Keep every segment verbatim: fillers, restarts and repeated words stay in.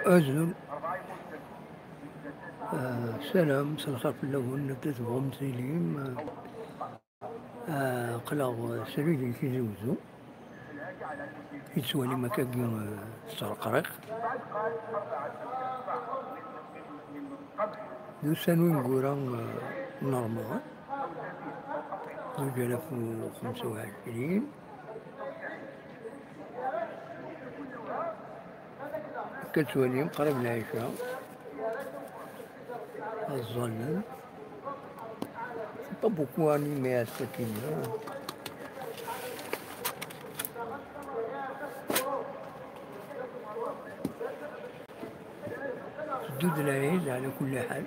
Azul. Ah, salam, s lxir fell-awen, anda tebɣum tilim. Ah, aql-aɣ srid di Tizi Wezzu. Yettwalim akkagi, ah, tesreqriq. D ussan win gura, ah, n Remḍan, zuǧ alaf u xemsa u ɛecrin. Akka ttwalim, qrib lɛica. Ad ẓẓallen. C'est pas beaucoup animé à cette heure. Teddu-d lɛid, ɛla kulli ḥal.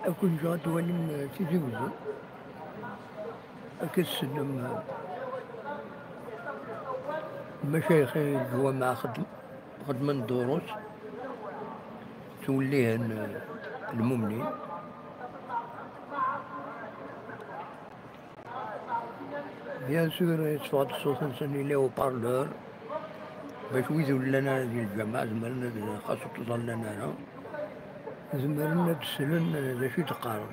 Ad ken-ǧǧeɣ ad twalim, eh, Tizi Wezzu. Ad k-tsellem, eh, lmacayix i lǧwameɛ xeddm-, xeddmen ddurus, ttwellihen, eh, lmumnin. Bien sûr, yetteffeɣ-d ṣṣut-nsen, yella haut-parleur, bac wid ur llan ara di lǧameɛ zemren ad, xas ur ttẓallan ara, zemren ad d-slen d acu i d-qqaren.